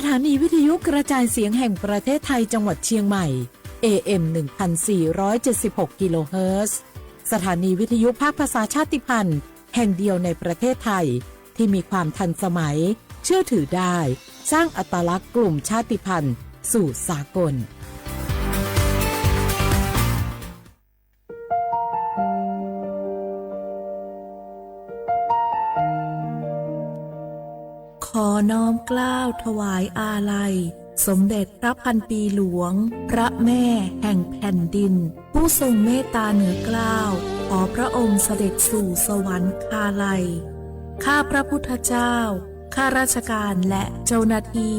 สถานีวิทยุกระจายเสียงแห่งประเทศไทยจังหวัดเชียงใหม่ เอ เอ็ม หนึ่งพันสี่ร้อยเจ็ดสิบหก กิโลเฮิรตซ์ สถานีวิทยุภาคภาษาชาติพันธุ์แห่งเดียวในประเทศไทย ที่มีความทันสมัย เชื่อถือได้ สร้างอัตลักษณ์กลุ่มชาติพันธุ์สู่สากล ขอน้อมเกล้าถวายอาลัย สมเด็จพระพันปีหลวง พระแม่แห่งแผ่นดิน ผู้ทรงเมตตาเหนือเกล้า ขอพระองค์เสด็จสู่สวรรคาลัย ข้าพระพุทธเจ้า ข้าราชการและเจ้าหน้าที่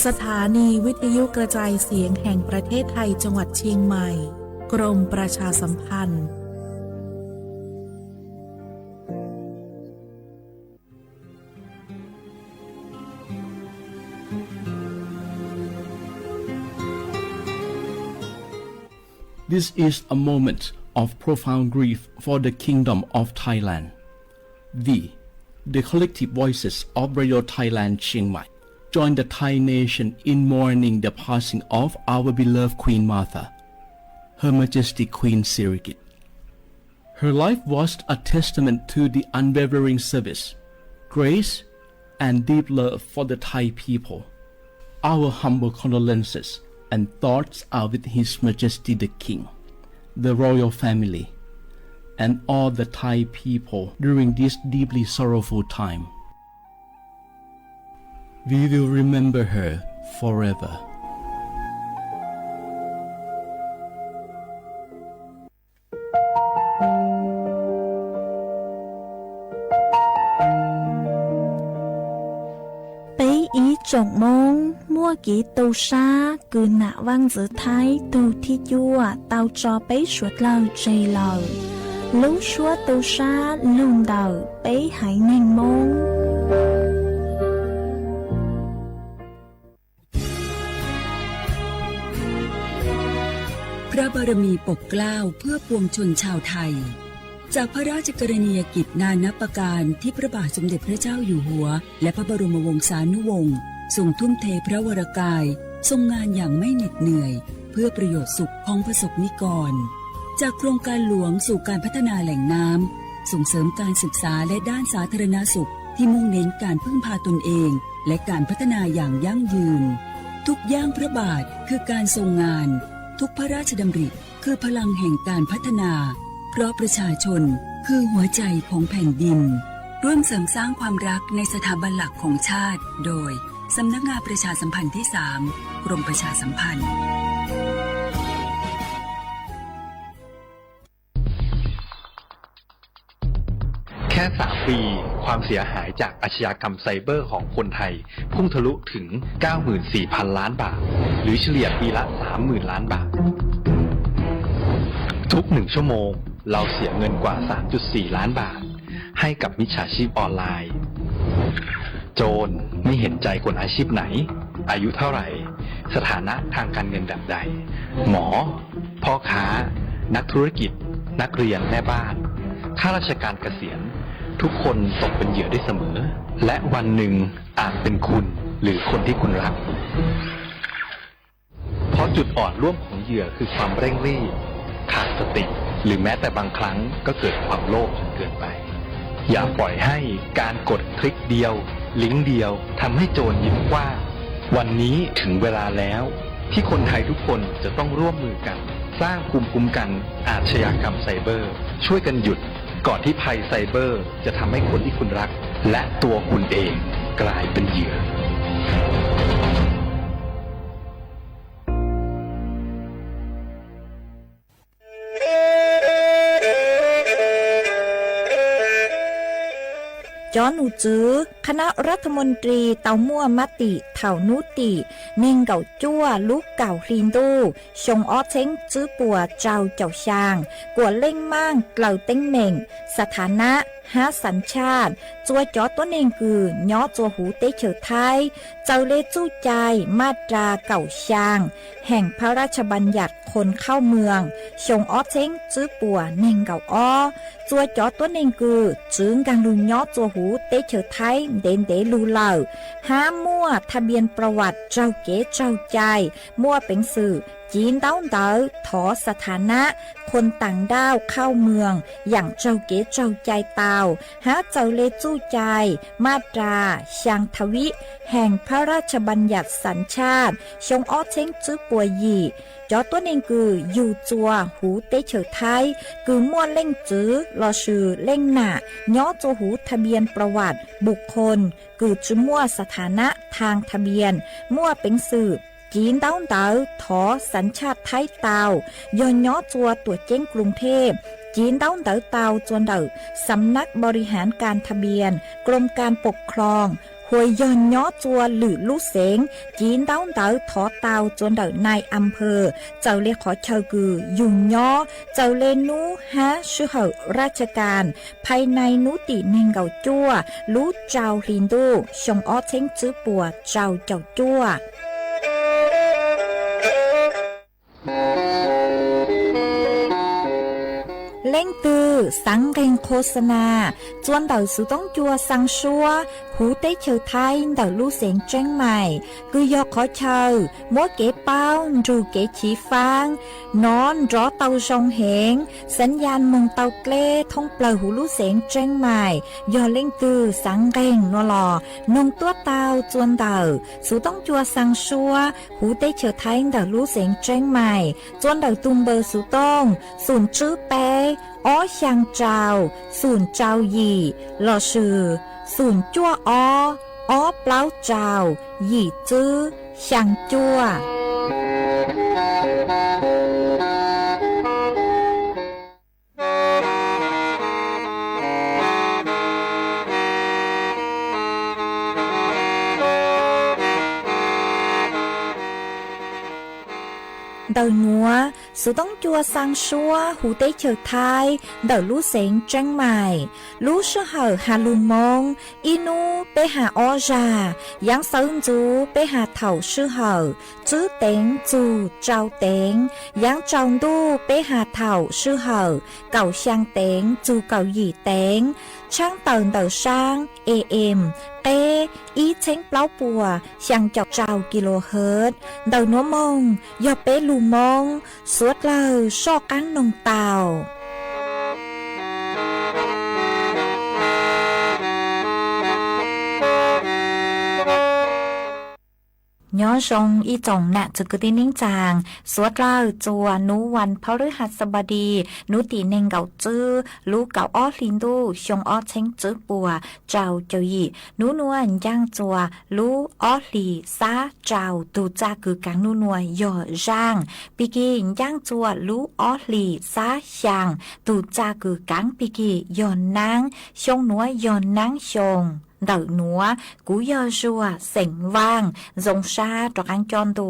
สถานีวิทยุกระจายเสียงแห่งประเทศไทยจังหวัดเชียงใหม่ กรมประชาสัมพันธ์ This is a moment of profound grief for the Kingdom of Thailand. We, the collective voices of Radio Thailand Chiang Mai, join the Thai nation in mourning the passing of our beloved Queen Mother, Her Majesty Queen Sirikit. Her life was a testament to the unwavering service, grace, and deep love for the Thai people. Our humble condolences and thoughts are with His Majesty the King, the royal family, and all the Thai people during this deeply sorrowful time. We will remember her forever. Peb ib tsoom Moob muaj kev tu sab kws nam vaaj ntxwv Thaib tug thib cuaj tau tso peb suav dlawg tseg lawm. Lub suab tu sab lug ntawm peb haiv neeg Moob. พระบารมีปกเกล้าเพื่อปวงชนชาวไทย จากพระราชกรณียกิจนานับประการที่พระบาทสมเด็จพระเจ้าอยู่หัว และพระบรมวงศานุวงศ์ทรงทุ่มเทพระวรกาย ทรงงานอย่างไม่เหน็ดเหนื่อย เพื่อประโยชน์สุขของประสบนิกร จากโครงการหลวงสู่การพัฒนาแหล่งน้ำ ส่งเสริมการศึกษาและด้านสาธารณสุข ที่มุ่งเน้นการพึ่งพาตนเอง และการพัฒนาอย่างยั่งยืน ทุกย่างพระบาทคือการทรงงาน ทุกพระราชดำริคือพลังแห่งการพัฒนา เพราะประชาชนคือหัวใจของแผ่นดิน ร่วมเสริมสร้างความรักในสถาบันหลักของชาติ โดย สำนักงานประชาสัมพันธ์ที่สาม กรมประชาสัมพันธ์ แค่ สาม ปี ความเสียหายจากอาชญากรรมไซเบอร์ของคนไทย พุ่งทะลุถึง เก้าหมื่นสี่พัน ล้านบาท หรือเฉลี่ยปีละ สามหมื่น ล้านบาท ทุกหนึ่งชั่วโมง เราเสียเงินกว่า สามจุดสี่ ล้านบาท ให้กับมิจฉาชีพออนไลน์ โจรไม่เห็นใจคนอาชีพไหน อายุเท่าไหร่ สถานะทางการเงินแบบใด หมอ พ่อค้า นักธุรกิจ นักเรียน แม่บ้าน ข้าราชการเกษียณ ทุกคนตกเป็นเหยื่อได้เสมอ และวันหนึ่งอาจเป็นคุณ หรือคนที่คุณรัก เพราะจุดอ่อนร่วมของเหยื่อคือความเร่งรีบ ขาดสติ หรือแม้แต่บางครั้งก็เกิดความโลภจนเกินไป อย่าปล่อยให้การกดคลิกเดียว ลิงก์เดียว ทำให้โจรยิ้มกว้าง วันนี้ถึงเวลาแล้ว ที่คนไทยทุกคนจะต้องร่วมมือกัน สร้างภูมิคุ้มกันอาชญากรรมไซเบอร์ ช่วยกันหยุด ก่อนที่ภัยไซเบอร์จะทำให้คนที่คุณรัก และตัวคุณเองกลายเป็นเหยื่อ Cov nom tswv คณะรัฐมนตรี tau muaj mab tim thaum nub tim neeg nkaum cuaj lub kaum hli ntuj xyoo ob txheeb tsib puas rau caum xyaa kuas leej maaj dlaws teeb meem สถานะ hab xas tshaj, txua cov tuab neeg kws nyob txua huv teb chaws Thaib, txawm le txuj cai maj ras kaum xyaa Heem Phab Raj Bas Yas Khoos Khauj Mws xyoo ob txheeb tswb puas neeg nkaum ob. Txua cov tuab neeg kws tsi nkaag lug nyob txua huv teb chaws Thaib ntev ntev lug lawm, hab muaj tha bias pra vam raug kev tsaug cai, muaj peev xwm civ ntaub ntawv thov xas tha nab khoos taam ndauj khauj mws yaam raug kev tsaug cai tau, hab txawm le txuj cai maj ras xyaa tha vib Heem Phab Raj Bas Yas xas tshaj xyoo ob txheeb tswb puas yim. Cov tuab neeg kws yug txua huv teb chaws Thaib kws muaj leej txwv lossis leej nam nyob txua huv tha bias pra vam bus khoos kws tsi muaj xas tha nab thaj tha bias, muaj peev xwm civ ntaub ntawv thov xas tshaj Thaib tau, yog nyob txua tuam ceeb Kloos Thej, civ ntaub ntawv tau txua ntawm Xam Nab Npau Ri Haav Kas Tha Bias Kloos Kas Pam Khloos, hos yog nyob txua lwm lub xeev, civ ntaub ntawv thov tau txua ntawm nai a phawj, txawm le qhov chaw kws yug nyob, txawm le nub hab sij hawm raj kas kas, phaj nai nub tim neeg nkaum cuaj lub rau hli ntuj xyoo ob txheeb tswb puas rau caum cuaj. Leej twg xaav nqeeg khos nas txua ntawm xuv toob cua xaa suab huv teb chaws Thaib ntawm lub xeev Tseeb Mais, kws yog qhov chaw muab kev paub nrug kev chiv faab, nov nrov tau zoo heev, xaav yaj moog tau dleb thoob plawg huv lub xeev Tseeb Mais. Yog leej twg xaav nqeeg nuav los noog tuab tau txua ntawm xuv toob cua xaa suab huv teb chaws Thaib ntawm lub xeev Tseeb Mais, txua ntawm tug npawb xuv tooj xoom tswb peb ob xyaa rau xoom rau yim lossis xoom cuaj ob ob plaub rau yim tswb xyaa cuaj. Ntawm nuav, xuv toob cua xaa suab huv teb chaws Thaib ntawm lub xeev Tseeb Mais, lub sij hawm has lug Moob, ib nub peb has ob zag, yaav xawv ntxuv peb has thaum sij hawm tswb teev txug rau teev, yaav tsaus ntuj peb has thaum sij hawm kaum xyaa teev txug kaum yim teev, tshaab tawm ntawm saab A M qeb ib txheeb plaub puas xyaa caum rau kilohertz. Ntawm nuav moog yog peb lug Moob, suav dlawg soj qaab noog tau. Nyob zoo ib tsoom nam txwv kwv tij neej tsaa, suav dlawg txua nub vas phav lwb has xab npab di, nub tim neeg nkaum tswb lub kaum ob hli ntuj xyoo ob txheeb tswb puas rau caum yim. Nub nuav ncaaj txua lub ob hlis xab rau, tug txaj kws kaav nub nuav yog zaaj. Pig kig ncaaj txua lub ob hlis xab xyaa, tug txaj kws kaav pig kig yog naab. Xyoo nuav yog naab xyoo. Ntawm nuav kuv yog Zuag xeem Vaaj, zoo sab rov qaab coj ntu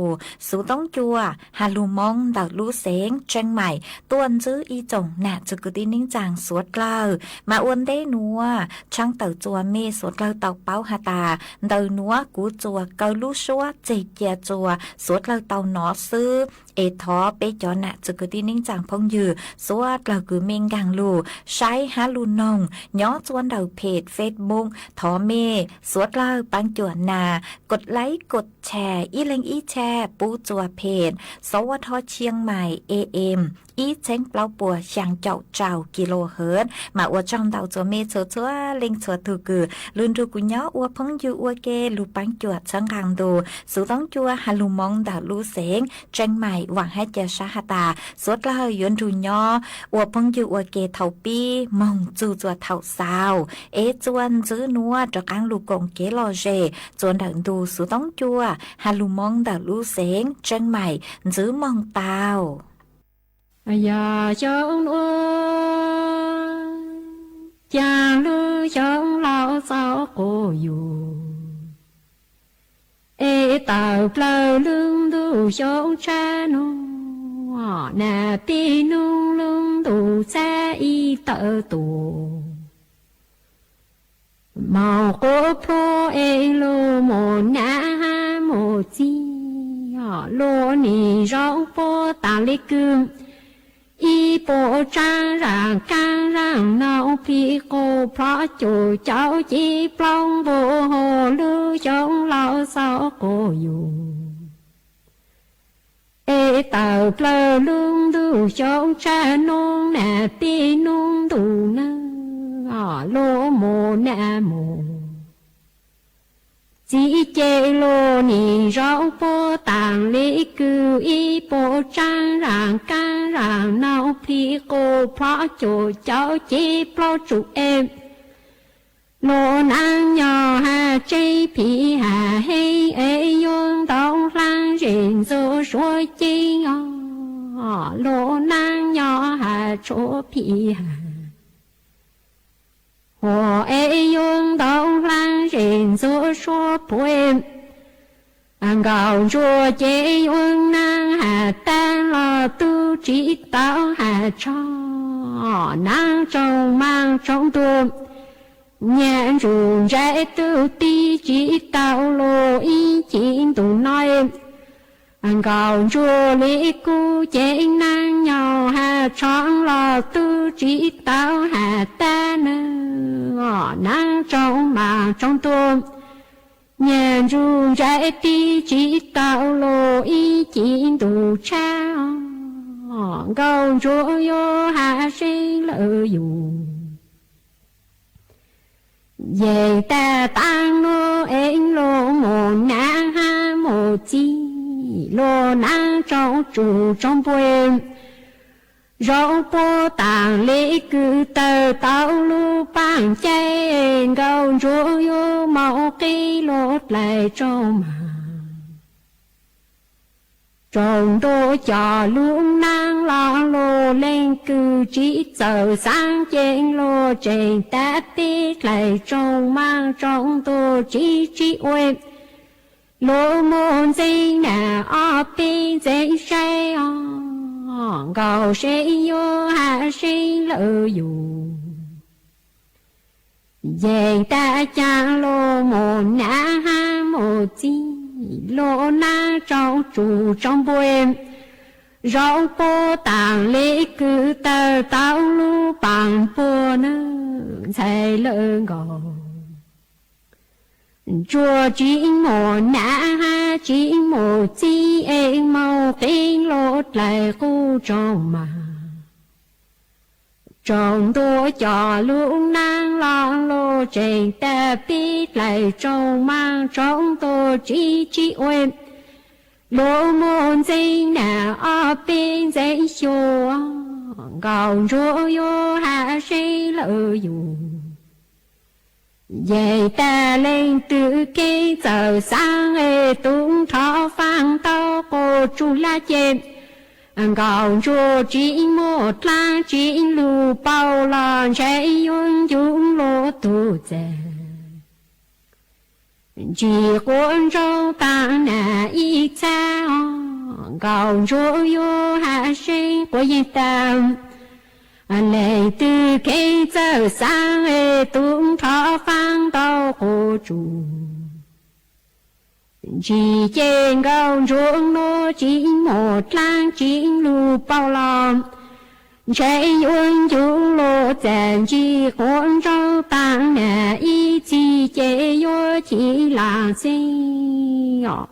xuv toob cua has lug Moob ntawm lub xeev Tseeb Mais tuaj ntsib ib tsoom nam txwv kwv tij neej tsaa suav dlawg. Mas ua ntej nuav tshaab tawm txua mej suav dlawg tau paub has tas ntawm nuav kuv txua kaw lub suab txeg cia txua suav dlawg tau nov xwb. Es thov peb cov nam txwv kwv tij neej tsaa phooj ywg suav dlawg kws mej nkaag lug saib hab lug noog nyob txua ntawm phem Facebook, thov mej suav dlawg paab cuam nas kod laib kod tshas ib leeg ib tshaj pub txua phem Xov Ua Tho Chiang Mai A M ib txheeb plaub puas xyaa caum rau kilohertz. Mas ua tsaug ntau txua mej txhua txhua leej txhua tug kws lug nrug kuv nyob ua phooj ywg ua ke lug paab cuam txhawb nqaa ntu xuv toob cua has lug Moob ntawm lub xeev Tseeb Mais. Vaam hab ca sab has tas suav dlawg yuav nrug nyob ua phooj ywg ua ke thaum pib moog txug txua thaum xaus, es txua ntsib nuav rov qaab lug koom kev lom zem txua ntawm ntu xuv toob cua has lug Moob ntawm lub xeev Tseeb Mais ntsib moog tau. Yog xyoo nuav caag lub xyoo laus txaus quas yug, es tawm plawg lub ntuj xyoo tshab nuav, nas pig nub lub ntuj txhab ib tawm tuam. Maum quv plhuav es luag mus nam mus txiv, luag nim zoo puag tas li kws ib puas tsaab zaam kaab zaam nau plhis qus plhob cuam cawv cev plaub npua hauv lub xyoob laus xauv quas yug. Es tawm plawg lub ntuj xyoob tshaj nub nam tij nub ntuj nawb, luag mus nam mus txiv ces luag nim zoo puag taag li kws ib puas tsaab zaam kaab zaam nau plhis qus plhob cuam cawv cev plaub tsuj es luag naab nyo has tseg phim has heev es yuav ntau hlaab zem ntxuav suab ceeb os, luag naab nyo has tshuav phim has huam es yuav ntau hlaab zem ntxuav suab puam. Nkaus ntsuag ces yuav naab has tag los tub tsi tau has tsho, naab tsoom maam tsoom ntuag, nyam ntsuj ntsais tub tij tsi tau luag ib chim ntuj no. Nkaus ntsuag li kuv ces naab nyo has tsho los tub tsi tau has tag nawb, naab tsoom maam tsoom ntuag, nyam ntsuj ntsais tij tsi tau luag ib chim ntuj tshaj, nkaus ntsuag yuav has seb lawm yus. Yeej tag taab nuav es luag mus nam hab mus txiv, luag naab tsoom tsuj tsoom npuag, zoo puag taag li kws tawg tau lub paaj caig, nkaus ntsuag yuav moog qhib luag dlaim tsoom maam tsoom ntuag coj lub naab los luag leej kws tsi txawj xaav ces luag tseem tag peb dlaim tsoom maam tsoom ntuag tsi tsi ua, luag muaj ntxeev nam ob peb ntxeev saib os, nkaus seb yuav has seb lawm yus. Yeej tag caag luag mus nam hab mus txiv, luag naab tsoom tsuj tsoom npuag, zoo puag taag li kws tawg tau lub paaj npuag nawb ntxhais lawm nkaus. Ntsuag tsi mus nam hab tsi mus txiv es moog qhib luag dlaim qub tsoom maam tsoom ntuag coj lub naab los luag tseem tag peb dlaim tsoom maam tsoom ntuag tsi tsi ua, luag muaj ntxeev nam ob peb ntxeev xyuas, nkaus ntsuag yuav has seb lawm yus. Yeej tag leej twg kev txawj xaav es tub nrho faaj tau quas tsuj laj ces, nkaus ntsuag tsi muaj dlaab tsi lug paub los ntshe yuav ncu luag tug txag ntsis quav ntsoo taag nam ib txhab os, nkaus ntsuag yuav has seb quav yeej tag. Leej twg kev txawj xaav es tub nrho faaj tau quas tsuj ntsis ces nkaus ntsuag nuav tsi muaj dlaab tsi lug paub los ntshe yuav ncu luag txag ntsis quav ntsoo taag nam ib txhis ces yuav chim laag xeeb os.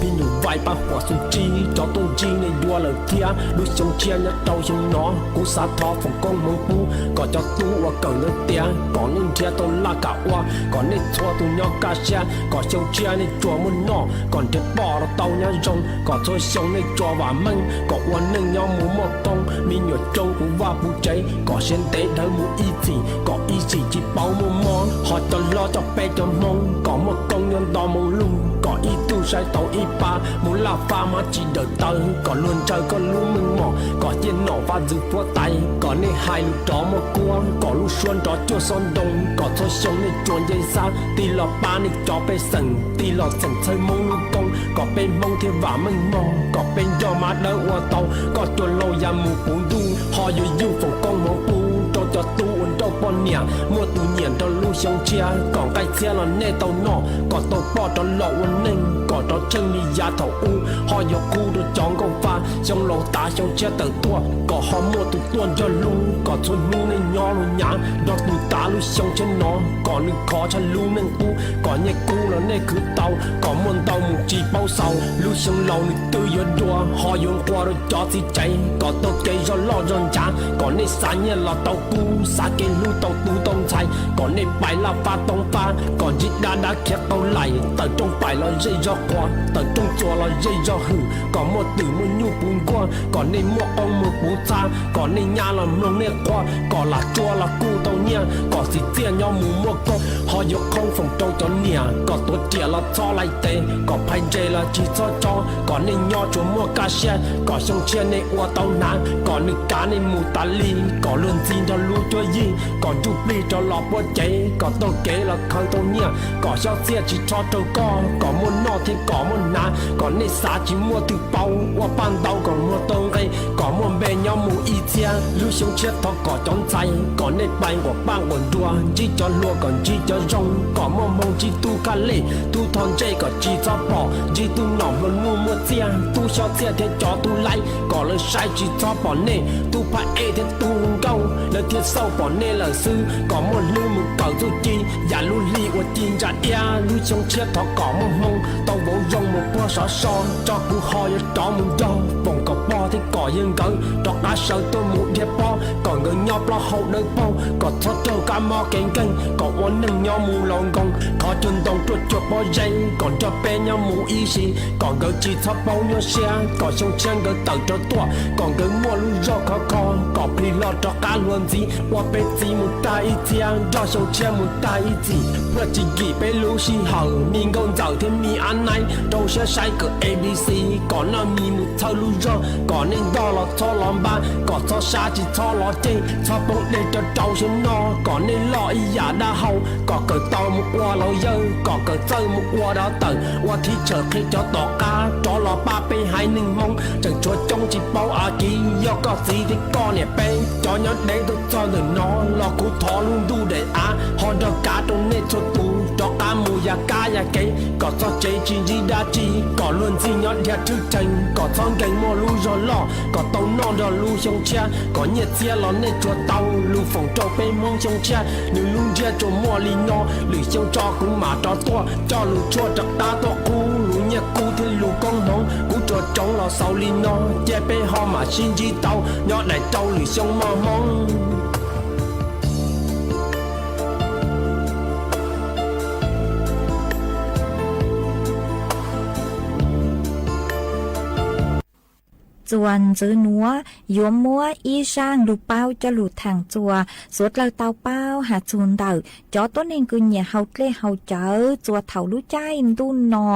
Pib nus vaim pab huam xyoo tsib, tsov tuaj ntsib nej dua lawm thiab. Lub xyoo tshiab nyob rau xyoo no, kuv xav thov foom koob hmoov pub kom cov tub ua kawm ntawv tiav, kom nej nrhiav tau laj kam ua, kom nej txhua tus nyob kaj siab, kom xyoo tshiab nej tsuas muaj noj, kom nrhiav poj los tau nyob zoo, kom txhua xyoo nej tsuas vam meej, kom ua neej nyob mus muaj koob, me nyuam tsoo kuv vaj puv tsev, kom siav ntev dhawv mus ib txhis, kom ib txhis tsis paub muaj mob, ho cov hlob coj peb cov hmoob, kom muaj koob nyob nto moo lug, kom ib tug saib tau ib pab, mus laj fab mas tsis dawm taw, kom luag ntshaw koj lub meej mom, kom ciaj nom vaj ntxwv puab tais, kom nej hais lus rov muaj kuab, kom lub suab nrov cuaj xob ntoo, kom txhua xyoo nej tsuas nce xab, tig los pab nej cov pej xeem, tig los xeem txhawb hmoob lub koob, kom peb hmoob thiaj vam meej mog, kom peb nco mas dawb ua tau, koj cua laug ya mus puv ntuj, ho yuav yug foom koob hmoov pub rau Cov tub ua nrauj poj niam muaj tus nyiam nrog lub xyoo tshiab, kom nqaij txhiab los nej tau noj, kom tau poj rov los ua neej, kom rov tsheej li yav thaum ub, ho yuav qub rau cov nkauj vaj. Xyoo laus tav xyoo tshiab tawm tuaj, kom ho muaj tus tuaj nrog hlub, kom txhua hnub nej nyob lub nyav nrog tus tav lub xyoo tshiab no, kom nws khov tshaj lub neej qub, kom nyiaj kub los nej khwv tau, kom muaj ntau mus tsis paub xaus. Lub xyoo laus nws twb yuav dua, ho yuav nquag rau cov txiv tsev, kom tau kev zog loj zog ncav, kom nej xav nyiaj los tau kub, xav kev hlub tau tub tau ntxhais, kom nej pais laj fab toob fab, kom ntsib dab dab khiav qau laim, tawm rooj paim los zej zog qhuas, tawm rooj txuas los zej zog hwm, kom muaj twm muaj nyuj puv nkuaj, kom nej muaj qoob muaj puv txha, kom nej nyab los mloog nej qhua, kom lam tsuab los kuj tau nyiaj, kom txiv txiaj nyob mus muaj koob, ho yuav qhoob foom rau cov niam, kom tuav riam los txhob laij tes, kom phais ntses los tsis txhob tso, kom nej nyob tsuas muaj kaj siab, kom xyoo tshiab nej ua tau hnav, kom nws kav nej mus tas li, kom luag ntxhi nrog lub cuab yig, kom ntsuj plig rov los puab cev, kom taug kev los khaws tau nyiaj, kom xyob txiaj tsis txhob raug koj, kom muaj noj thiab kom muaj hnav, kom nej xav tsis muaj twg pauv, ua paj ntaub kom muag tau nqe, kom muaj npe nyob mus ib txhiab. Lub xyoo tshiab thov kom cov ntxhais, kom nej pais nquas paj nquas nruas, ntsib cov hluas kom ntsib cov zoo, kom muaj hmoo ntsib tub kaj lej, tub thov ntsej kom tsis txhob pom, ntsib tub nom nplua nuj muaj txiaj, tub xyob txiaj thiab cov tub laib, kom lawv saib tsis txhob pom nej, tub phab ej thiab tub nkauj, lawv thiaj xauj pom nej lawm xwb, kom muaj hlwb mus kawm txuj ci, yam lub hli uas ci ntsa iab. Lub xyoo tshiab thov kom muaj hmoo tau vauv zoo mus puag sov so, tso kuv ho yuav rov mus nrog, foom kom pog thiab kom yawg nkawd rov qab sawv tuaj mus dhia pob, kom nkawd nyob plaub hau dawb paug, kom txhob raug kab mob kev nkeeg, kom ua neeg nyob mus laus nkoos, thov cua ntoo ruaj cua pob zeb, kom nrog peb nyob mus ib sim, kom nkawd tsis txhob paub nyuaj siab, kom xyoo tshiab nkawd tawm rov tuaj, kom nkawd muaj lub zog khov kho, kom plig hlo rov qab hluas ntxiv, ua peb txiv mus tag ib txhiab, nrog xyoo tshiab mus tag ib txhis, pluaj tsis kim peb lub sij hawm, me nkauj ntxawm thiab me ab naib, rau siab saib kawm A B C, kom noj mis mus txhawb lub zog, kom nej ntog los txhob los npab, kom txhob sab tsis txhob los ceg, txhob poob dej rau rau siab noj, kom nej loj ib yam dab hau, kom kawm tau mus ua laus yawg, kom kawm txawj mus ua dab tawm, ua thib tshawm qhia cov tom qab, rov los pab peb haiv neeg Hmoob, tseem tshuav coob tsis paub a kiv, yog koj txiv thiab koj niam peb, cov nyob deb tuaj txog ntawm no, los kuv thov lub ntuj daim av, ho nrog kav rau nej txhua tus, rov qab mus ya kab ya kev, kom txog tsev tsis ntsib dab tsi, kom luag ntxhi nyob dhia rhwb rhees, kom txhob nkees muaj lub zog loj, kom tau noj nrog lub xyoo tshiab, kom nyiaj txiag los nej tsuas tau, lus foom rau peb Hmoob xyoo tshiab, nws lub ntsiab tsuas muaj li no, lwm xyoo tso kuv mam rov tuaj, coj lus tshuaj rov qab tuaj qub, lus nyiaj kub thiab lus koob hmoov, kuv tsuas tsoov los xaus li no, cia peb ho mam sib ntsib tau, nyob daim rau lwm xyoo moj Hmoob. Txuas ntxiv nuav yuav muab ib zaaj lug paub coj lug thaam txuas suav dlawg tau paub has txug ntawm cov tuab neeg kws nyiam haus dlej haus cawv txuas thaum lub caij ntuj no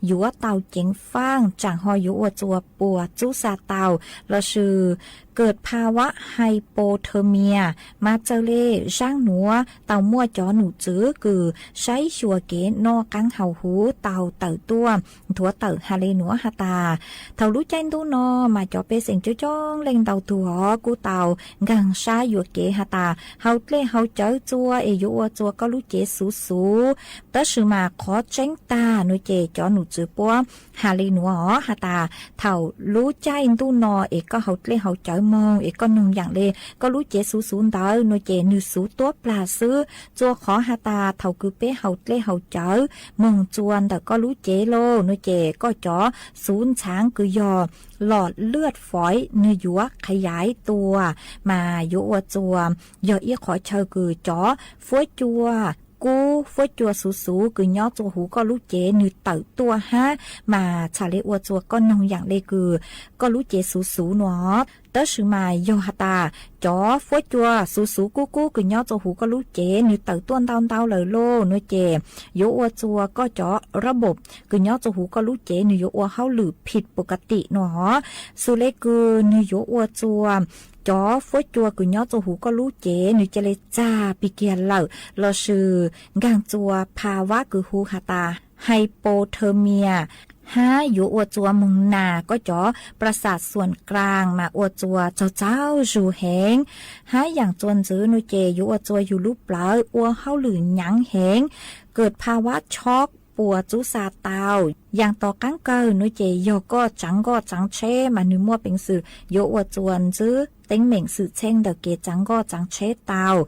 yuav tau ceev faaj tsaam ho yuav ua txuas puas txub xa tau lossis kawm pha vab hypothermia mas txawg le zaab nuav tau muaj cov num tswv kws saib xyuas kev noj qaab haus huv tau tawm tuaj nthuav tawm has le nuav has tas, thaum lub caij ntuj no mas cov pej xeem coob coob leej ntau tug hov kuj tau nkaag sab yuam kev has tas haus dlej haus cawv txuas es yuav ua txuas koj lub cev xuv xuv, tab sis mas qhov tseeb tag nuav ces cov num tswv puab has le nuav os has tas thaum lub caij ntuj no es koj haus dlej haus cawv moog es koj noog yaam le koj lub cev xuv xuv ntawd nuav ces nwg xuv tuab plag xwb, txuas qhov has tas thaum kws peb haus dlej haus cawv moog txuas ntawm koj lub cev lauj nuav ces koj cov xuv ntxhaav kws yog los lwaj foiv nwg yuav qhayaav tua mas yuav ua txuas yog ib qhov chaw kws cov fuab cua kub fuab cua xuv xuv kws nyob txuas huv koj lub cev nwg tawm tuaj hab mas txhad le ua txuas koj noog yaam le kws koj lub cev xuv xuv nuav. Tab sis mas yog has tas cov fuab cua xuv xuv kub kub kws nyob txuas huv koj lub cev nwg tawm tuaj ntau ntau lawm lauj nuav ces yuav ua txuas koj cov rab npom kws nyob txuas huv koj lub cev nwg yuav ua hauj lwm phim pus ka tim nuav os. Xws le kws nwg yuav ua txuas cov fuab cua kws nyob txuas huv koj lub cev nwg ca le txag pig kiag lawm lossis nkaag txuas pha vab kws hu has tas hypothermia, hab yuav ua txuas moog nas koj covประสาทส่วนกลาง mas ua txuas tsaug tsaug zug heev, hab yaam txuas ntxiv no ces yuav ua txuas yug lub plawv ua hauj lwm nyaav heev, kawg pha vab chob puas txub xa tau. Yaam tom qaab kawg no ces yog koj tsaav nkoj tsaav tsheb mas nwg muaj peev xwm yuav ua txuas ntsib teeb meem xwm txheej ntawm kev tsaav nkoj tsaav tsheb tau.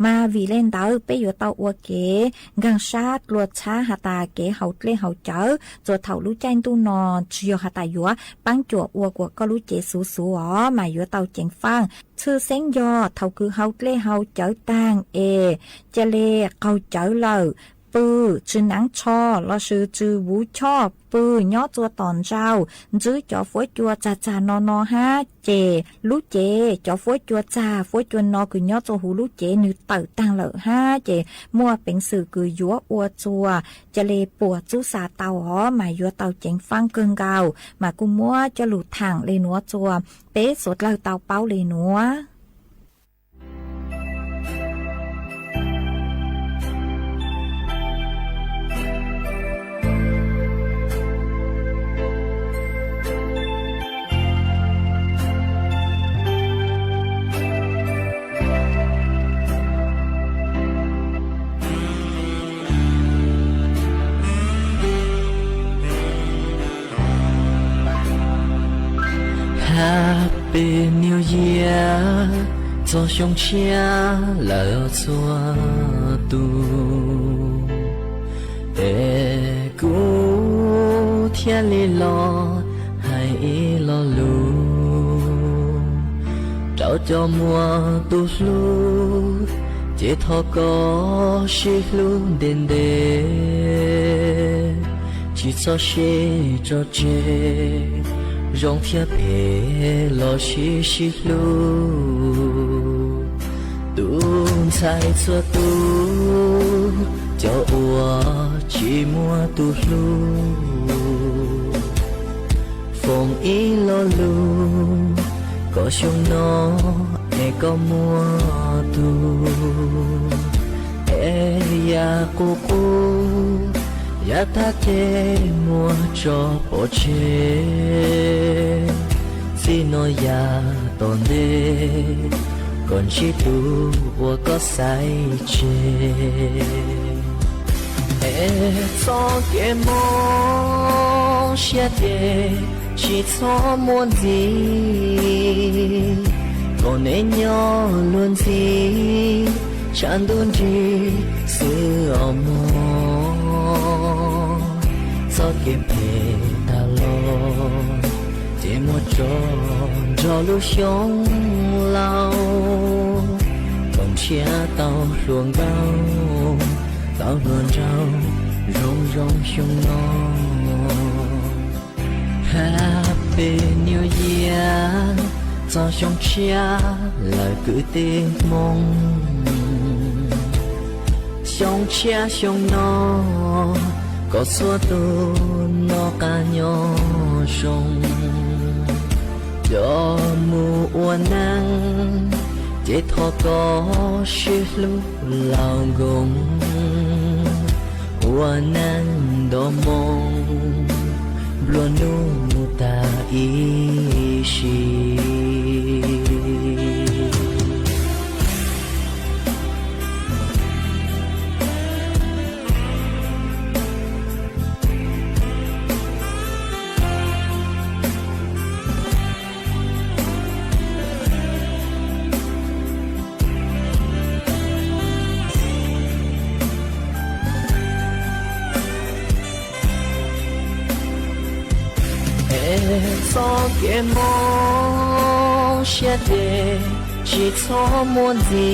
Mas vim le ntawd peb yuav tau ua kev nkaag sab dlua tshab has tas kev haus dlej haus cawv txuas thaum lub caij ntuj no tsi yog has tas yuav paab cuam ua kuas koj lub cev xuv xuv os, mas yuav tau ceev faaj. Tshwj xeeb yog thaum kws haus dlej haus cawv taag es ca le qaug cawv lawm, pw tsi naav tsho lossis tsi vuv choj, pw nyob txua tom ntsau, ntsib cov fuab cua txag txag no no hab ces lub cev cov fuab cua txag fuab cua no kws nyob txua huv lub cev nwg tawm taag lawm hab ces muaj peev xwm kws yuav ua txuas ca le puas txub xa tau os, mas yuav tau ceev faaj kawg nkaus. Mas kuj muab coj lug thaam le nuav txuas peb suav dlawg tau paub le nuav. Happy New Year, txog xyoo tshiab lawm txhua tus, es kuv thiaj li los hais ib lo lus rau cov muaj tus hlub, ces thov koj sib hlub ntev ntev, tsis txhob sib tso tseg, zoo thiab phem los sib sib hlub. Tus ntxhais txhua tus, cov uas tsis muaj tus hlub, foom ib lo lus kom xyoo no es koj muaj tus, es yam qub qub yav tag ces muab tso pov tseg, txij no yav tom ntej kom ntsib tus uas koj xaiv tseg. Es txoj kev mob siab ces tsis txhob muaj ntxiv, kom neb nyob luag ntxhi tshav ntuj nrig xwb os mog. Txoj kev phem tag los ces muab tso nrog lub xyoo laus, kom ntshiab tau hluas nkauj, tau hluas nraug zoo zoo xyoo no. Happy New Year, txog xyoo tshiab lawm kwv tij Hmoob. Xyoo tshiab xyoo no, kom txhua tus noj qab nyob zoo. Cov mus ua neej, ces thov kov sib hlub laus nkoos, ua neej nto moo, nplua nuj tag ib sim. Es txoj kev mob siab ces tsis txhob muaj ntxiv,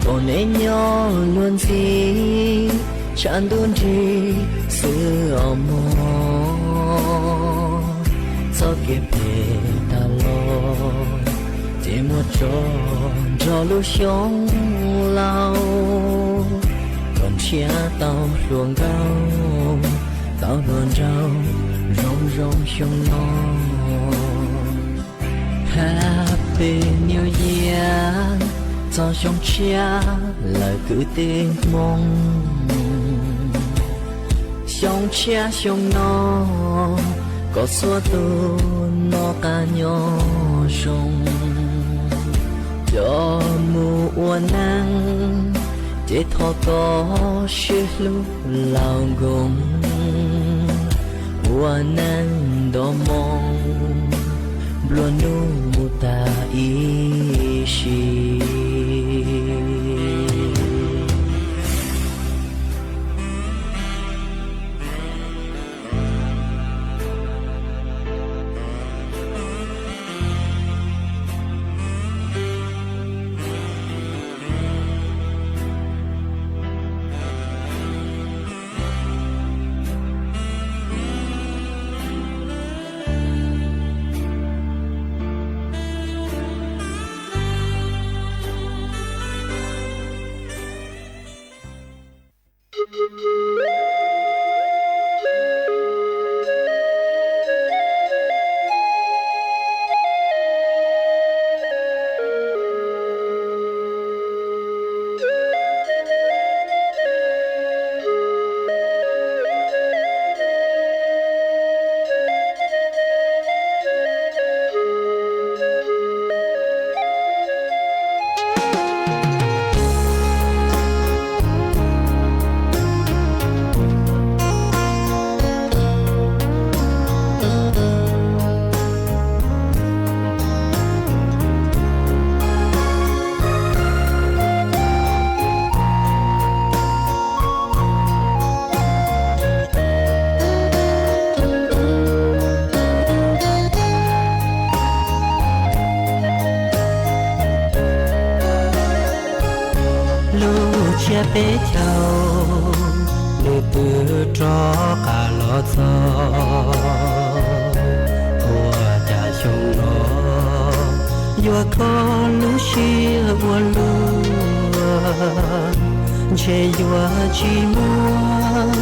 kom neb nyob luag ntxhi tshav ntuj nrig xwb os mog. Txoj kev phem tag los ces muab tso nrog lub xyoo laus, kom ntshiab tau hluas nkauj, tau hluas nraug zoo zoo xyoo no. Happy New Year, txog xyoo tshiab lawm kwv tij Hmoob. Xyoo tshiab xyoo no, koj txhua tus noj qab nyob zoo, coj mus ua neej, ces thov koj sib hlub laus nkoos, ua neej nto moo, nplua nuj mus tag ib sim. Lub tsiab peb caug, nws twb rov qab los txog. Ua cas xyoo no yuav kho lub siab ua luaj, ntshe yuav tsis muaj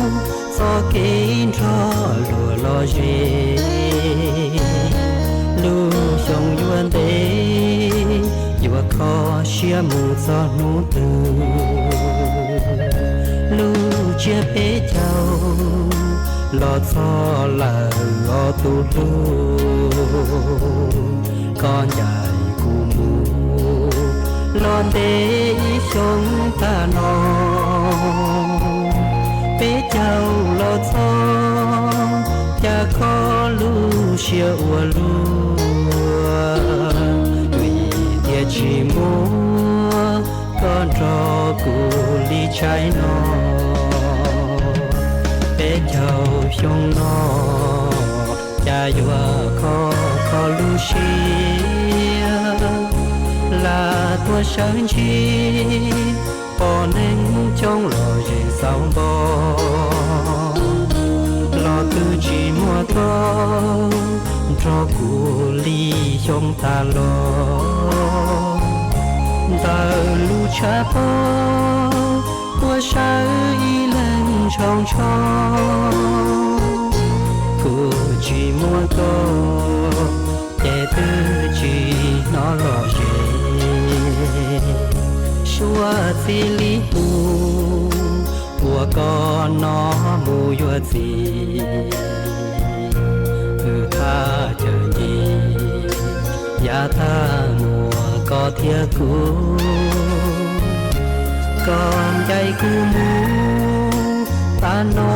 txoj kev nrog luag los ze. Lub xyoo yuav ntev, yuav kho siab mus txog hnub twg. Lub tsiab peb caug los txog lawm os tus hlub, koj ncaim kuv mus los ntev ib xyoo tag no. Peb caug los txog, cas kho lub siab ua luaj, vim tias tsis muaj koj nrog kuv li tshaib no. Peb caug xyoo no, cas yuav kho kho lub siab, lam tuaj sawv ntsib pom neeg coob los ze xauv npo, los twb tsis muaj koj nrog kuv li xyoo tag los. Ntawm lub tshav pob tuaj sawv ib leeg ntshaus ntsho, kuv tsis muaj koj ces twb tsis hnov los ze. Suav txij li hnub uas koj no mus yuav txiv, wb thaj chaw ncig yav tag muaj koj thiab kuv. Koj ncaim kuv mus, tas no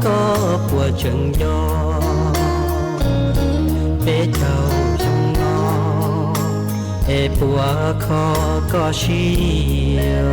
koj puas tseem nco? Peb caug xyoo no, es puas kho koj siab?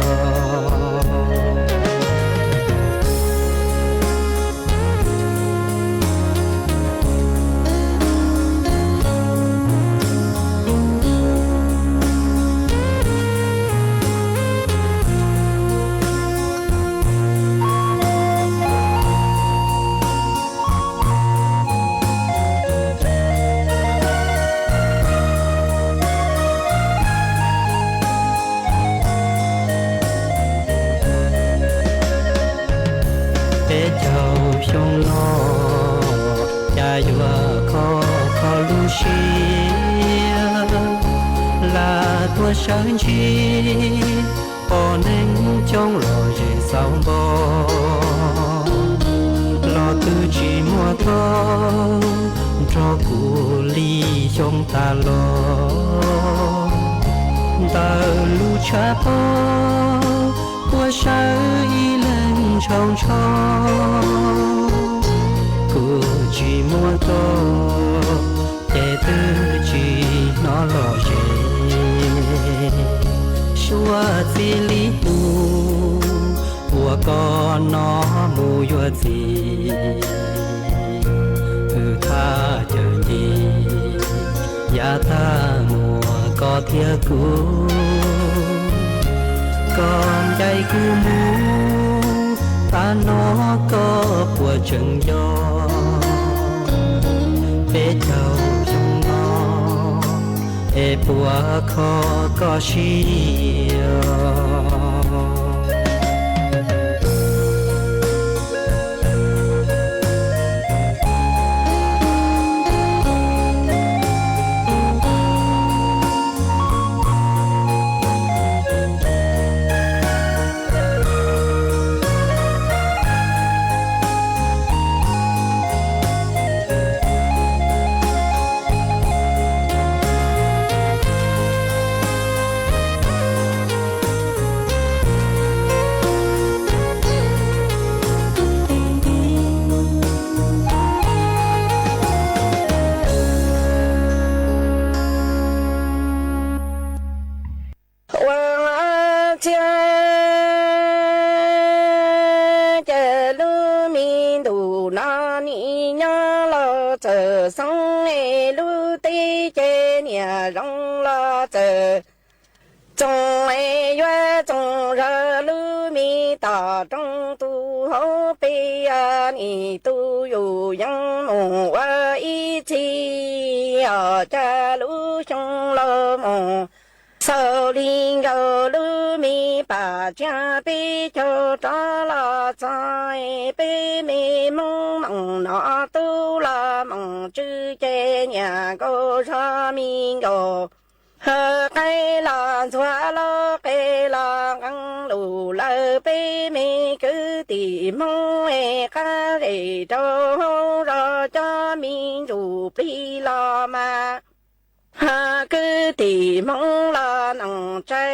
Peb caug xyoo no, cas yuav kho kho lub siab, lam tuaj sawv ntsib pom neeg coob los ze xauv npo, los Twb tsis muaj tog nrog kuv li xyoo tas los, ntawm lub tshav pob puab sawv ib leeg ntshau ntshau. Kuv tsis muaj tog ces twb tsis hnov lom zem, suav txij li hnub uas koj no mus yuav txiv. Wb thaj cawm ncig yav tag mus koj thiab kuv, koj ncaim kuv mus, tav no koj puas tseem nco? Peb caug xyoo no es puas kho koj siab? Ua txhiab ces lub me ntuj no nim nyob los txawm xoob, es lub teb ces niam zoo los txawm txoos, es yuav txoos zog lub me tom rooj tus hauv pes, nim tus yus yeej mus ua ib txhis os. Cas lub xyoo laus mus xaus li nkaus, lub me pam txiab peb caug rov los txog, peb me Hmoob moos no tub los moos tswv ces niam nkaus zog me nkaus. Qaib los ntxhuav los qe los nqees lus lawm, peb me kwv tij Hmoob es qab zem rau hauv zos cov me ntsuj plig los mas kwv tij Hmoob los nees tsawg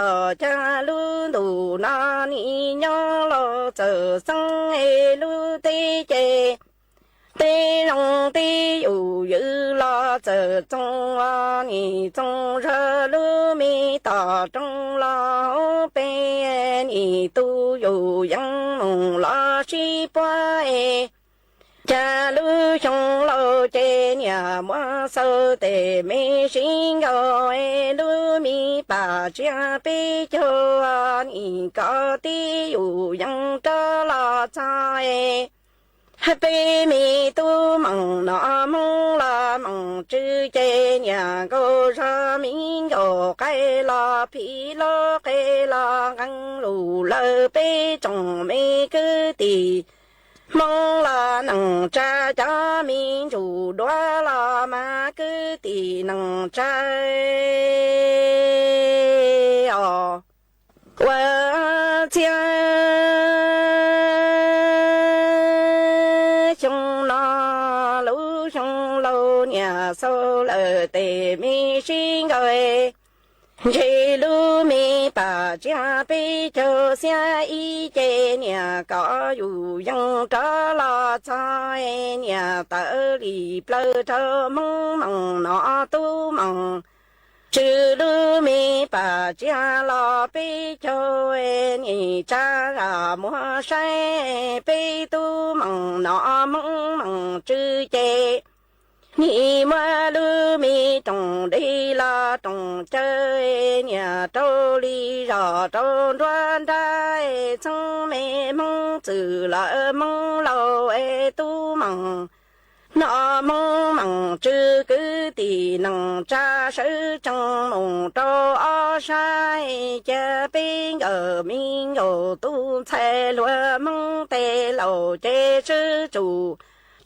os. Cas lub ntuj no nim nyob los txawm xoob, es lub teb ces teb zoo teb yus ywm los txawm txoos, nim txoos zog lub me tom rooj los hauv pes, nim tus yus yeej mus los sib puab es. Cas lub xyoo laus ces niam muab xaus tes me sib nkaus, es lub me pam txiab peb caug nim kov tib yus yeej rov los txog es. Peb me tub moos no Hmoob los moos tswv ces niam nkaus zog me nkaus, qaib los phim los qe los nqees lus lawm, peb tsoom me kwv tij Hmoob los nees tsawg, cov me ntsuj duav los mas kwv tij nees tsawg os. Ua txhiab xyoo no, lub xyoo laus niam xaus lawm tes me sib nkaus, ntshe lub me pam txiab peb caug xiab ib ces niam kov yus yeej rov los txog, niam tawm li plaws rau Hmoob moos no tub moos tswv, lub me pam txiab los peb caug nim tsa zam muag saib, peb tub moos no Hmoob moos tswv ces nim muab lub me rooj dej los rooj cawv, niam rau li zos rau nruab nrab, txheeb me Hmoob txwm lawm Hmoob laus es tub moos no Hmoob moos tswv, kwv tij nees tsa sawv tsees mus rau ob sab, cia peb nkawm me nkaus tub ntxhais hluas Hmoob tej laus ces sib tsum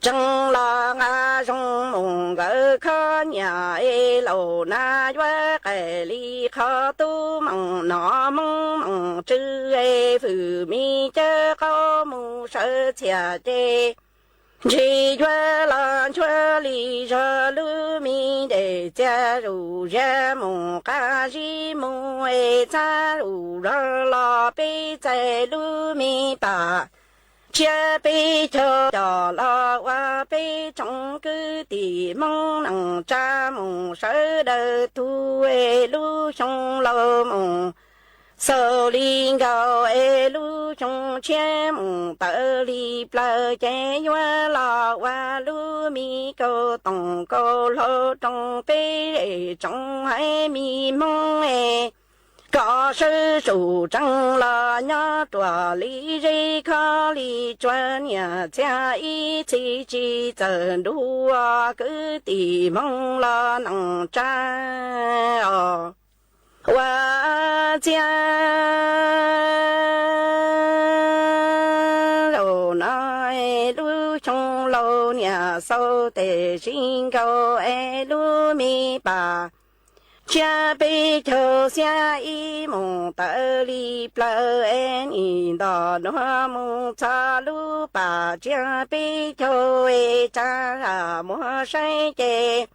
tsees los nqa zoo mus nkawd khov nyiam es laus na yuav qaim li qhov tub tub moos nov Hmoob moos tsw, fwm mi cawv qaub mus sawv txhiam ces ntshis yuav los nchuav li zog lub me dej txias zuj zus mus qab zib mus es txhab zuj zus los peb txais lub me pam tsiab peb caug coj los ua peb tsoom kwv tij Hmoob neej tsa mus sawv daws tug es lub xyoo laus mus xaus li nkaus es lub xyoo tshiab mus tawm li plaws ces yuav los ua lub me kaum toom kaum hlau rau peb tsoom haiv mi Hmoob es kom sawv tsum tsees los nyob ruam li zeb khov li tsua niam txiag ib txhis tsis txawm ntuj kwv tij Hmoob los neej tsa os. Ua ciav zaum no lub xyoo laus niam xaus tes sib nkaus es lub me pam tsiab peb caug xiab ib mus tawm li plaws es nim nto nuav mus txog lub pam tsiab peb caug es tsa zam muag saib ces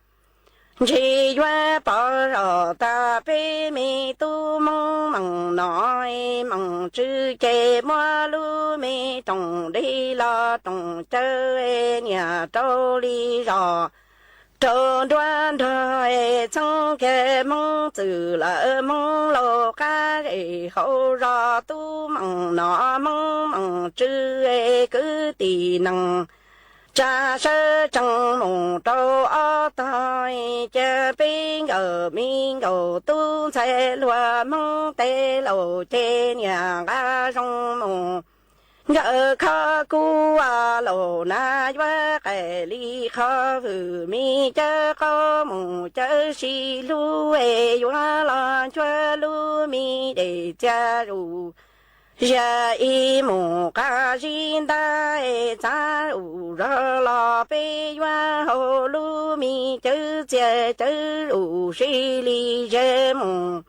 ntshis yuav pom zog tag peb me tub Hmoob moos nov moos tsw ces muab lub me rooj dej los rooj cawv niam rau li zog rau nruab nrog txheeb kiag Hmoob txwj lawm Hmoob laus qab zej hauv zos tub moos nov Hmoob moos tsw kwv tij neej tsa sawv tsees mus rau ob tog cia peb nkawm me nkaus tub ntxhais hluas Hmoob tej laus ces niam nqa zoo mus nkawm khov kuv laus na yuav qaim li qhov vwm me cawv qaub mus cawv sib hlub es yuav los nchuav lub me dej txias zuj zus ib mus qab zib ntab es txhab zuj zus los peb yuav hau lub me cawv txias cawv zuj zus sib li zes mus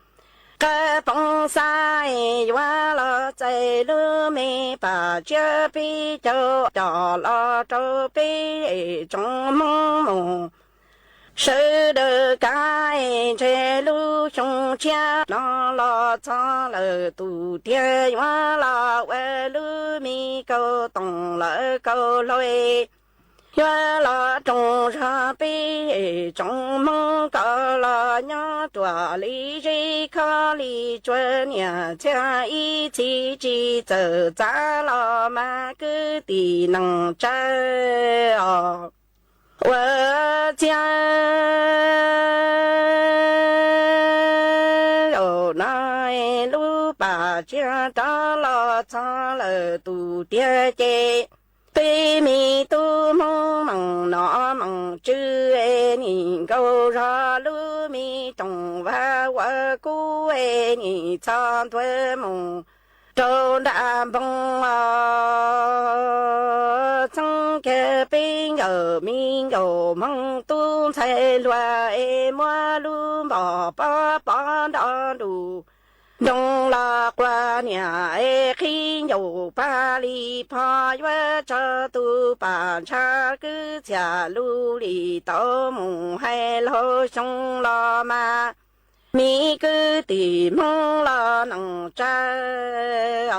qab poob xab es yuav los txais lub me pam tsiab peb caug coj los rau peb tsoom Hmoob mus sawv daws kav es ntshe lub xyoo tshiab no los txog lawm tus tiag yuav los ua lub me kaum toom lawm kaum hlau yuav los rooj zog peb tsoom Hmoob kom los nyob ruam li zeb khov li tsua niam txiag ib txhis tsis txawm txav los mas kwv tij neej tsa os. Ua ciav zaum no lub pam tsiab rov los txog lawm tus tiag ces peb me tub Hmoob moos nov moos tsw nim nkaus zog lub me rooj vag ua kub nim txog ntua mus rau nram npoo os. Txheeb kiag peb nkawm me nkaus Hmoob tub ntxhais hluas es muab lub npog pob pob nrov nrug nroo los quas niam es qhib ncaus pag li pho yuav tso tus pam ntsha kwv txhiaj lug li tau mus hais laug xyoo los mas. Me kwv tij Hmoob los neej tsa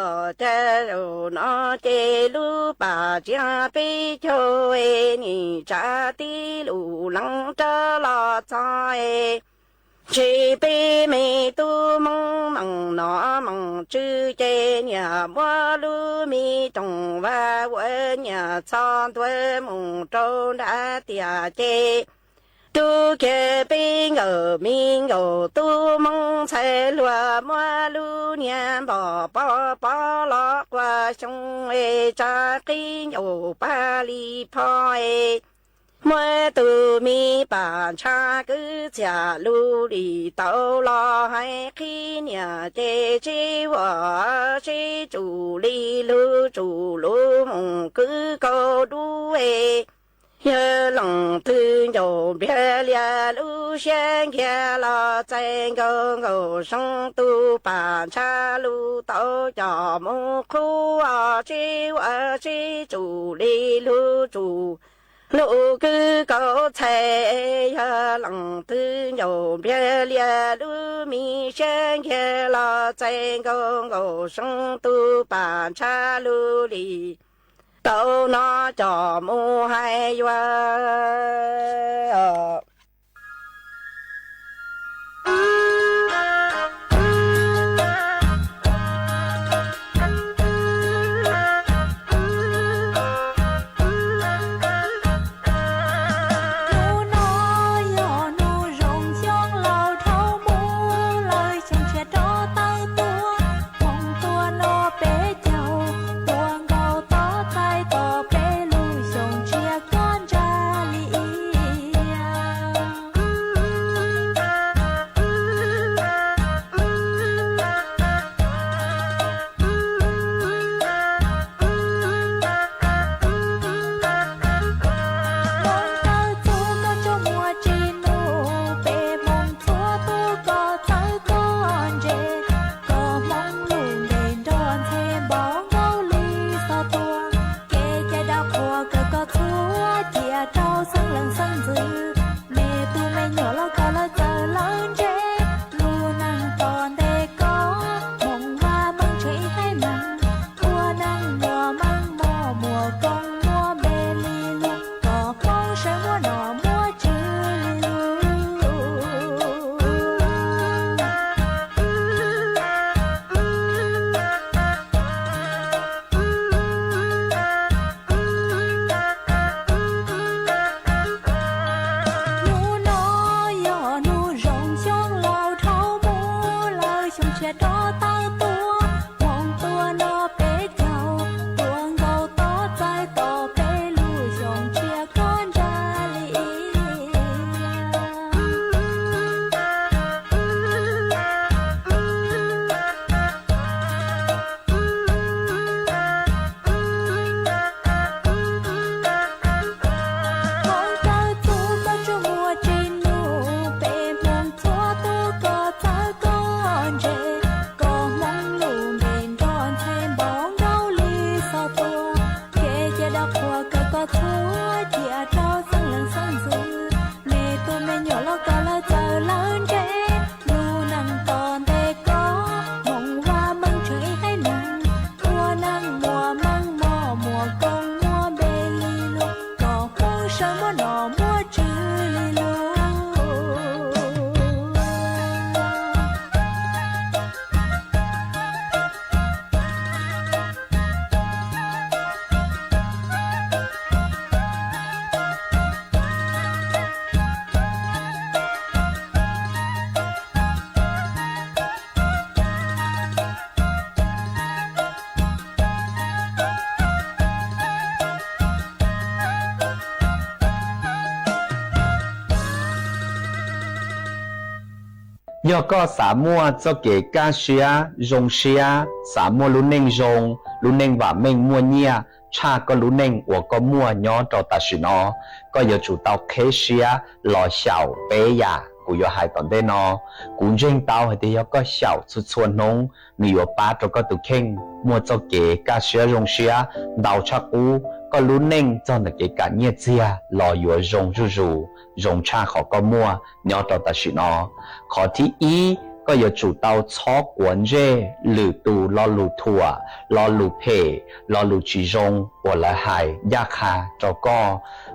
os, cas zaum no ces lub pam tsiab peb caug es nim tsa tib lus leej rov los txog es ntshe peb me tub Hmoob moos nov moos tsw ces niam muab lub me rooj vag ua niam txog ntua mus rau nram tiaj ces rub kiag peb nkawm me nkaus tub Hmoob ntxhais hluas muab lub niag npog pob pob los quas xyoo es tsa qhib ncaus pag li pho es muab tus me pam ntsha kwv txhiaj lug li tau los hais qhib niam ces tsis huam sib tsum li lug tsum lug mus kwv kaus dub es Yawg leej twg ncaus npias lias lub siab nkiag los txais nkaus nkaus zoo tus pam ntsha lus tau coj mus qhuav tsib ua tsib tsum li lug tsum lug kwv kaum txhais. Yawg leej twg ncaus npias lias lub me siab nkiag los txais nkaus nkaus zoo tus pam ntsha lug li tau no coj mus hais yuav. Hnub no yog hnub zoo xyoo laus dhau mus, lawv xyoo tshiab rov tawm tuaj, hmoov tuaj no peb caug, tuaj nkaus tod txais tos peb lub xyoo tshiab koj ntsa li ib yam. Hmoov tawg txuj muaj tsuj muaj tsis num, peb hmoov txhua tus koj txawj koj ntse, koj hmoov lus ntes nrog ntxhe npaum nkaus li xov tuaj, kev cai dab qhuas kawg koj txhua cia rau xeeb leej xeeb ntxwv, me tub me nyuam los koj lawv txawj lawv ntse, lub neej tom ntej koj hmoov vaj meej tshwm ib haib neeg, ua neeg muaj meej muaj muaj koob muaj npe li lug, koj hmoov sawv muaj nom muaj tswv li lug. Hnub no yog hnub zoo xyoo laus dhau mus, lawv xyoo tshiab rov tawm tuaj, hmoov tuaj no peb caug, tuaj nkaus tod txais tos peb lub xyoo tshiab koj ntsa li ib yam. Hmoov tawg txuj muaj tsuj muaj tsis num, peb hmoov txhua tus koj txawj koj ntse, koj hmoov lus ntes nrog ntxhe npaum nkaus li xov tuaj, kev cai dab qhuas kawg koj txhua cia rau xeeb leej xeeb ntxwv, me tub me nyuam los koj lawv txawj lawv ntse, lub neej tom ntej koj hmoov vaj meej tshwm ib haib neeg, ua neeg muaj meej muaj muaj koob muaj npe li lug, koj hmoov sawv muaj nom muaj tswv li lug. Yog koj xav muaj txoj kev kaj siab zoo siab, xav muaj lub neej zoo, lub neej vam meej muaj nyiaj tshaj koj lub neej uas koj muaj nyob rau tam sim no, koj yuav tsum tau qheb siab los xyaum peb yam kuv yuav hais tom ntej no. Kuv ntseeg tau hais tias yog koj xyaum txhua txhua hnub, nws yuav pab rau koj tus kheej muaj txoj kev kaj siab zoo siab ntau tshaj qub, koj lub neej txog ntawm kev kam nyiaj txiag los yuav zoo zuj zus, zoo tshaj qhov koj muaj nyob rau tam sim no. Qhov thib ib, koj yuav tsum tau txhob quav ntsej lwm tus lo lus thuam, lo lus phem, lo lus tsis zoo uas lawv hais ncaj qha rau koj.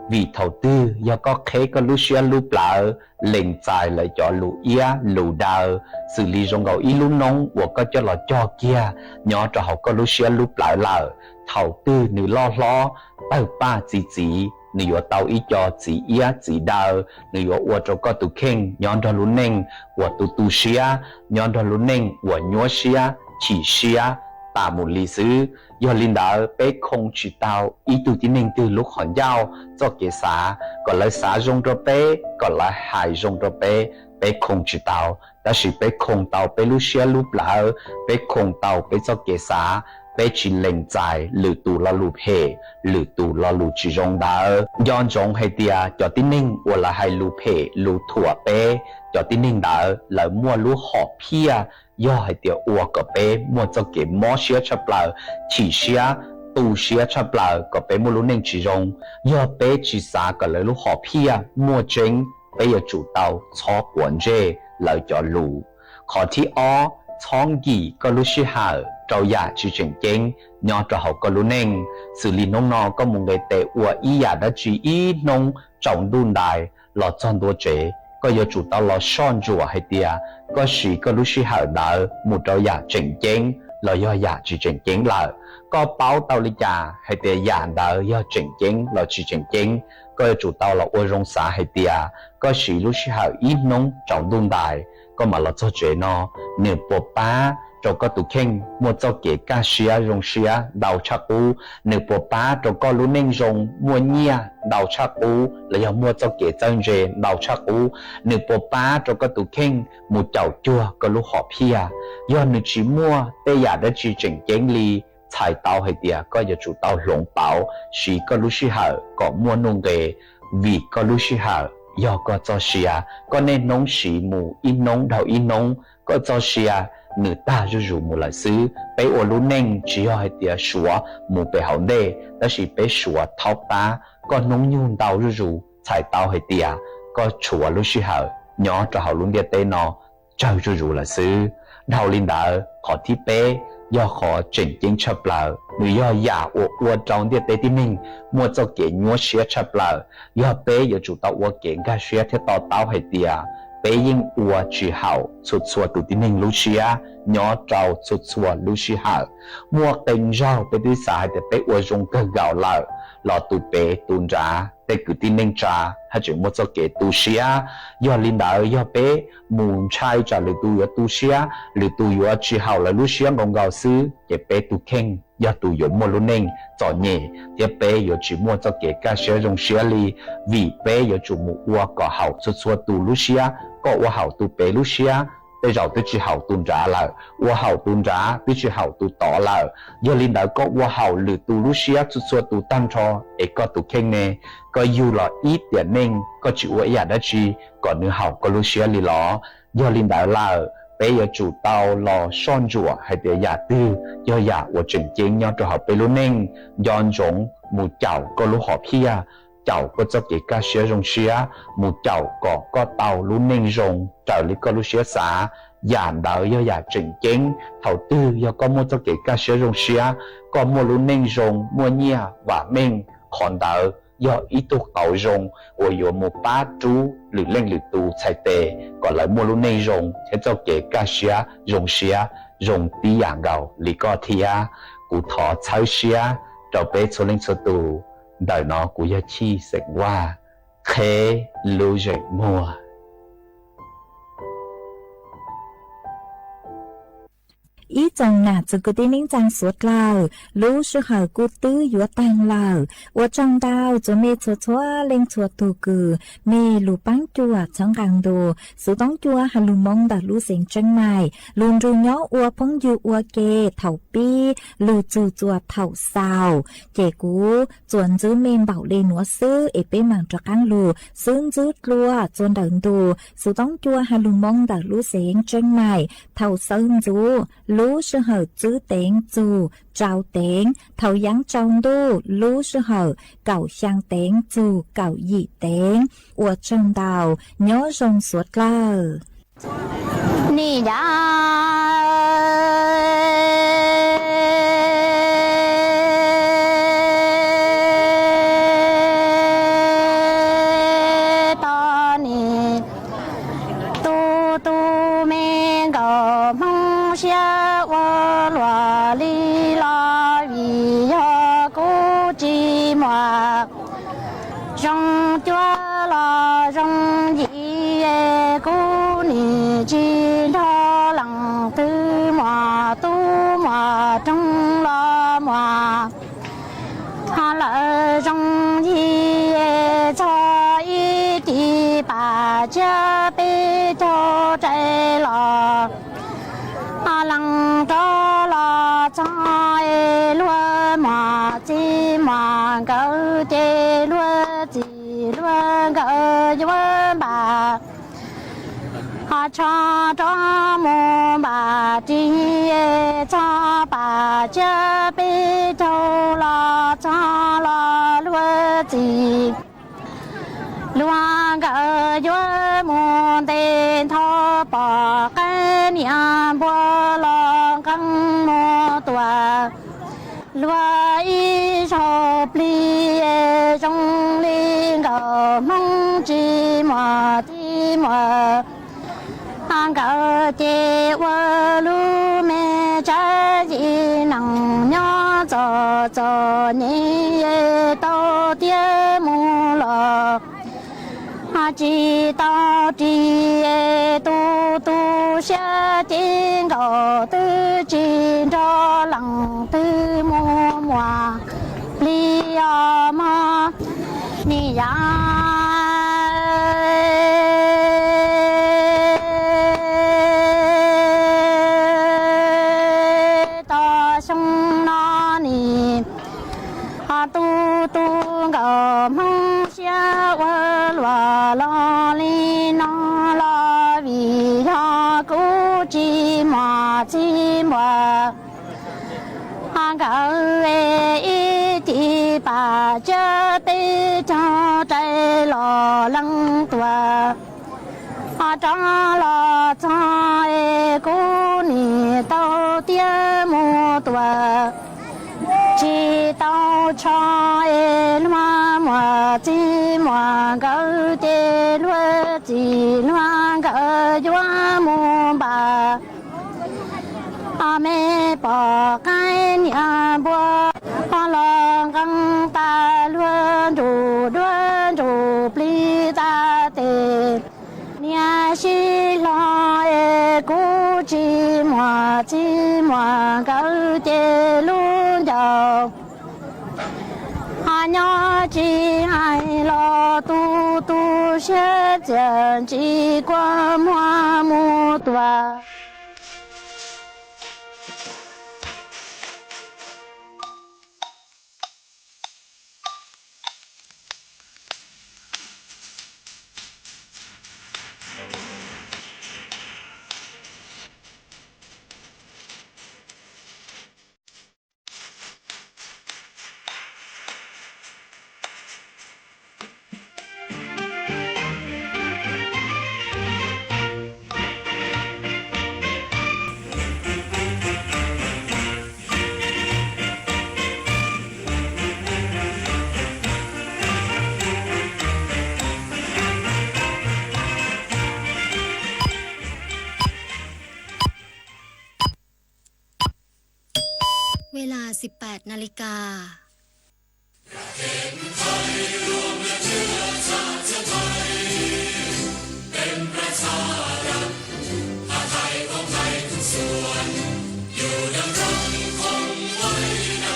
Vim thaum twg yog koj qheb koj lub siab lub plawv lees txais lawv cov lus iab lus daw, xws li zoo nkaus ib lub noob uas koj coj los cog kiag nyob rau hauv koj lub siab lub plawv lawm, thaum twg nws loj hlob tawg paj txi txiv, nws yuav tau ib co txiv iab txiv daw, nws yuav ua rau koj tus kheej nyob nrog lub neej uas tu tu siab, nyob nrog lub neej uas nyuaj siab chim siab tas mus li xwb. Yog li ntawd peb khoo tsis tau ib tug tib neeg twg lub qhov ncauj txoj kev xav, kom lawv xav zoo rau peb, kom lawv hais zoo rau peb, peb khoo tsis tau. Tab sis peb khoo tau peb lub siab lub plawv, peb khoo tau peb txoj kev xav, peb tsis lees txais lwm tus lo lus phem, lwm tus lo lus tsis zoo ntawd. Nco ntsoov hais tias cov tib neeg uas lawv hais lus phem lus thuam peb, cov tib neeg ntawd lawv muaj lub hom phiaj yog hais tias ua kom peb muaj txoj kev mob siab tshaj plaws, chim siab, tu siab tshaj plaws kom peb muaj lub neej tsis zoo. Yog peb tsis xav kom lawv lub hom phiaj muaj tseeb, peb yuav tsum tau txhob quav ntsej lawv cov lus. Qhov thib ob, txhob nkim koj lub sij hawm rau yam tsis tseem ceeb nyob rau hauv koj lub neej. Xws li hnub no koj mus nqes tes ua ib yam dab tsi ib hnub tsaus ntuj ntais los txog ntua tsev, koj yuav tsum tau los soj ntsuam hais tias koj siv koj lub sij hawm ntawd mus rau yam tseem ceeb los yog yam tsis tseem ceeb lawm. Koj paub tau li cas hais tias yam ntawd yog tseem ceeb los tsis tseem ceeb? Koj yuav tsum tau los ua zoo xav hais tias koj siv lub sij hawm ib hnub tsaus ntuj ntais koj mam los txog tsev no, nws puas pab rau koj tus kheej muaj txoj kev kaj siab zoo siab ntau tshaj qub? Nws puas pab rau koj lub neej zoo muaj nyiaj ntau tshaj qub los yog muaj txoj kev txawj ntse ntau tshaj qub? Nws puas pab rau koj tus kheej mus caum cuag koj lub hom phiaj? Yog nws tsis muaj tej yam dab tsi tseem ceeb li, txhais tau hais tias koj yuav tsum tau hloov pauv siv koj lub sij hawm kom muaj nuj nqes, vim koj lub sij hawm yog koj txoj sia. Koj niaj hnub siv mus ib hnub dhau ib hnub, koj txoj sia nws tag zuj zus mus lawm xwb. Peb ua lub neej tsis yog hais tias suav mus pem hauv ntej, tab sis peb suav thaub tab koj hnub nyoog ntau zuj zus, txhais tau hais tias koj tshuav lub sij hawm nyob rau hauv lub ntiaj teb no tsawg zuj zus lawm xwb. Dhau li ntawd, qhov thib peb yog qhov tseem ceeb tshaj plaws, nws yog yam uas ua rau ntiaj teb tib neeg muaj txoj kev nyuaj siab tshaj plaws. Yog peb yuav tsum tau ua kev nkag siab thiab to taub hais tias peb yeej ua tsis haum txhua txhua tus tib neeg lub siab nyob rau txhua txhua lub sij hawm. Muaj qee zaug peb twb xav hais tias peb ua zoo kawg nkaus lawm los tus pem tus nrad tej kwv tij neej tsa haj tseem muaj txoj kev tu siab. Yog li ntawd, yog peb mus ntshai tsam lwm tus yuav tu siab, lwm tus yuav tsis haum lawv lub siab nkaus nkaus xwb, ces peb tus kheej yog tus yuav muaj lub neej txom nyem thiab peb yuav tsis muaj txoj kev kaj siab zoo siab li. Vim peb yuav tsum mus ua kom haum txhua txhua tus lub siab. Koj ua haum tus pem lub siab, tej zaum twb tsis haum tus nrad lawm, ua haum tus nrad twb tsis haum tus tod lawm. Yog li ntawd, koj ua haum lwm tus lub siab txhua txhua tus tag nrho, es koj tus kheej ne? Koj yug los ib tiam neej koj tsis ua ib yam dab tsi kom nws haum koj lub siab li los? Yog li ntawd lawm, peb yuav tsum tau los soj ntsuam hais tias yam twg yog yam uas tseem ceeb nyob rau hauv peb lub neej. Nco ntsoov mus caum koj lub hom phiaj, caum koj txoj kev kaj siab zoo siab, mus caum kom koj tau lub neej zoo raws li koj lub siab xav. Yam ntawd yog yam tseem ceeb. Thaum twg yog koj muaj txoj kev kaj siab zoo siab, koj muaj lub neej zoo, muaj nyiaj vam meej, qhov ntawd yog ib tug qauv zoo uas yuav mus pab rub lwm leej lwm tus txhais tes kom lawv muaj lub neej zoo thiab txoj kev kaj siab zoo siab zoo tib yam nkaus li koj thiab. Kuv thov txhawb siab rau peb txhua leej txhua tus. Ntawm no kuv yog Chij xeem Vaj, qheb lub zeem muag. Ib tsoom nam txiv kwv tij neej tsaa suav dlawg, lub sij hawm kuj twb yuav taag lawm. Ua tsaug ntau txug mej txhua txhua leej txhua tug kws mej lug paab cuam txhawb nqaa ntu Xuv Toob Cua has lug moo ntawm lub xeev Tseeb Maim, lug nrug nyob ua phooj ywg ua ke thaum pib lug txug txuas thaum xaus. Ces kuv txuas ntxwv mej npaum le nuav xwb es peb maam rov qaab lug xub ntxwv dlua txuas ntawm ntu Xuv Toob Cua has lug moo ntawm lub xeev Tseeb Maim thaum xawv ntxuv lub sij hawm tsib teev txug rau teev, thaum yaav tsaus ntuj lub sij hawm kaum xyaa teev txug kaum yim teev. Ua tsaug ntau, nyob zoo suav dlawg. Nim yav tod nim tu tu me nkaus Hmoob siab ua luam li los vim yog kuv tsis muaj zoo cuab los zoo yim, kuv nim tsis nrog leej twg muaj tub muaj roog los muaj lawv zoo yim. Txog ib cim pam tsiab peb caug rais los leej rov los txog txij muag nkawd ces luag txim luag nkawd yuav npam ho tsho rov mus npam ris txog pam tsiab peb caug los txog los luag txim luag nkawd yuav mus ntes nthos pom qaib niam npua los nqees mus tuam luag ib zaug plig zoo li nkawm hmoob tsis muaj txij muaj nkawm ces ua lub me tsab yim nees nyob txom txom nyem tau tiag mus los tsis tau ris tu tu siab ces nkaus twb tsis nrog leej twg mus muas plig os mog. Nim yav toj xyoo no nim ho tu tu nkaus hmoob siab ua luam los li no los vim yog kuv tsis muaj txij muaj nkawm ib tis pam tsiab peb caug rais los leej tuam ho rov los txog es kuv nim tau tiag mus tuam tsis tau tsho es luag muaj txij muaj nkawm ces luag txim luag nkawm yuav mus npam ho me pom qaib niam npua ho los nqees tas luag nruj duab nruj plig tas tes niam sib hlo es kuv tsis muaj txij muaj nkawm ces lub ncauj ho nyob tsis hais los tu tu siab txias ntsis kua muag mus tuam. Ua li no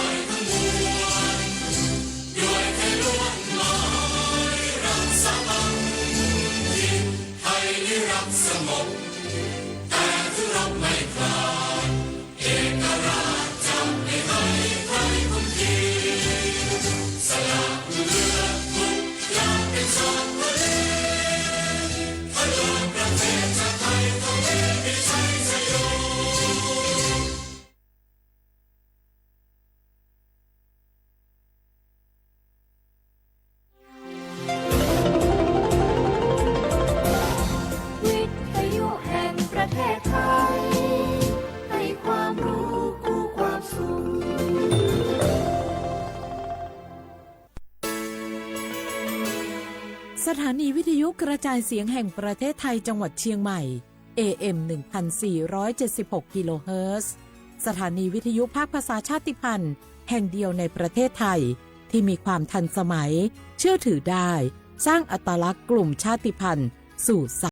สถานีวิทยุกระจายเสียงแห่งประเทศไทยจังหวัดเชียงใหม่ เอ เอ็ม หนึ่งพันสี่ร้อยเจ็ดสิบหก กิโลเฮิรตซ์ สถานีวิทยุภาคภาษาชาติพันธุ์แห่งเดียวในประเทศไทย ที่มีความทันสมัย เชื่อถือได้ สร้างอัตลักษณ์กลุ่มชาติพันธุ์สู่สา